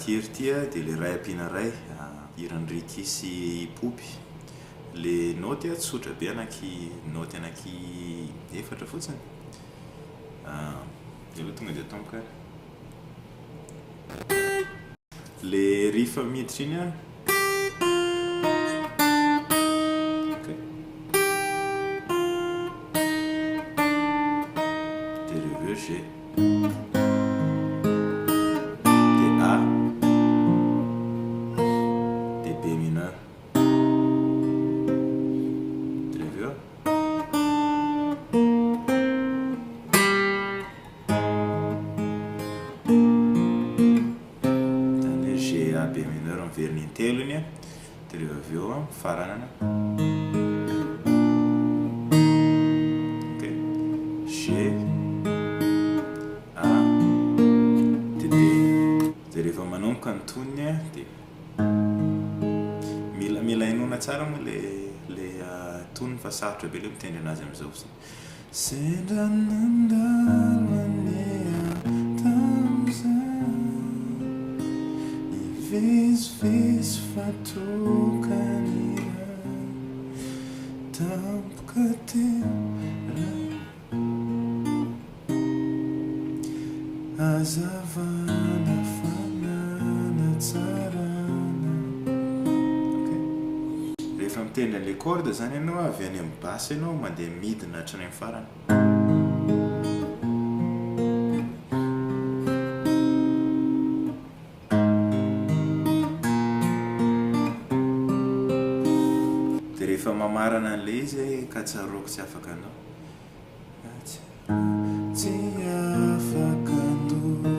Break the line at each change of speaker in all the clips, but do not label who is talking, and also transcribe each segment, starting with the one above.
Ty hira ty dia le Ray ampiana Ray, hiran'i Ricky sy i Poopy. Le naoty tsotra be anaky naoty anaky efatra fotsiny. Dia aloha tonga dia atomboka ary. Le riff miditra iny an. Ok. Dia reveo G. Dia A. Dia B mineur. Dia reveo. Izany hoe G A B mineur miverina intelo iny dia rehefa avy eo mifaranana ok G A dia D dia rehefa manomboka ny tonony dia mila mila henoina tsara moa le le tonony fa sarotra be le mitendry anazy amin'izao fotsiny. Sendra nandalo anie aho tamin'izay Nivezivezy fa tokana iray Tampoka teo raha Hazavana fananatsarana Ok. Rehefa mitendry an'ilay corde izany ianao, avy any amin'ny basse ianao mandeha midina hatrany amin'ny farany. Dia rehefa mamarana an'ilay izy ka tsaroako tsy afaka anao. Tsy afaka andoha.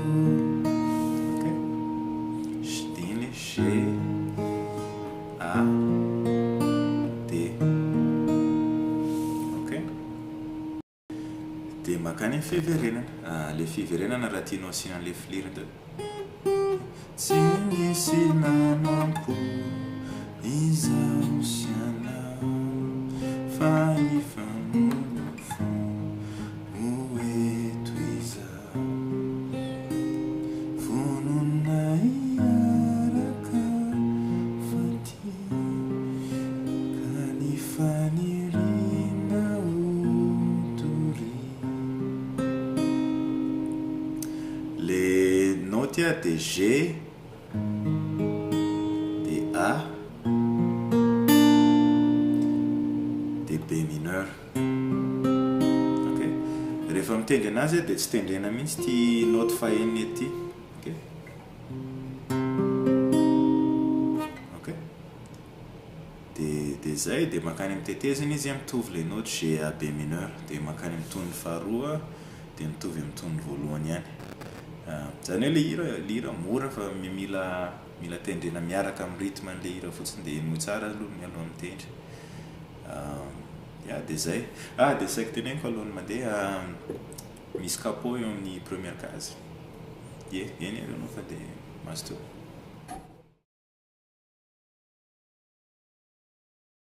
Ok. Dimy, G, A, D. Ok. Dia mankany amin'ny fiverenana. Ilay fiverenana raha tianao asiana an'ilay filirina dia. Tsy nisy nanampo izaho sy ianao fa hifamono fo ho eto izaho. Vonona hiaraka fa tia ka ny faniriana ho doria. Le naoty a dia G dia A dia B mineur. Ok. Rehefa mitendry anazy dia tsy tendrena mihitsy ity naoty fahenina ity. Ok. Ok. Dia dia zay, dia mankany amin'ny tetezana izy an, mitovy ilay naoty G A B mineur, dia mankany amin'ny tonony faharoa dia mitovy amin'ny tonony voalohany ihany. Izany hoe ilay hira, ilay hira mora fa mila mila tendrena miaraka amin'ny rythme an'ilay hira fotsiny dia henoy tsara aloha mialohan'ny mitendry. Ya dia zay. Ah dia saiko teneniko alohan'ny mandeha, misy capot eo amin'ny première case. Ie, eny ary ianao fa dia mazotoa.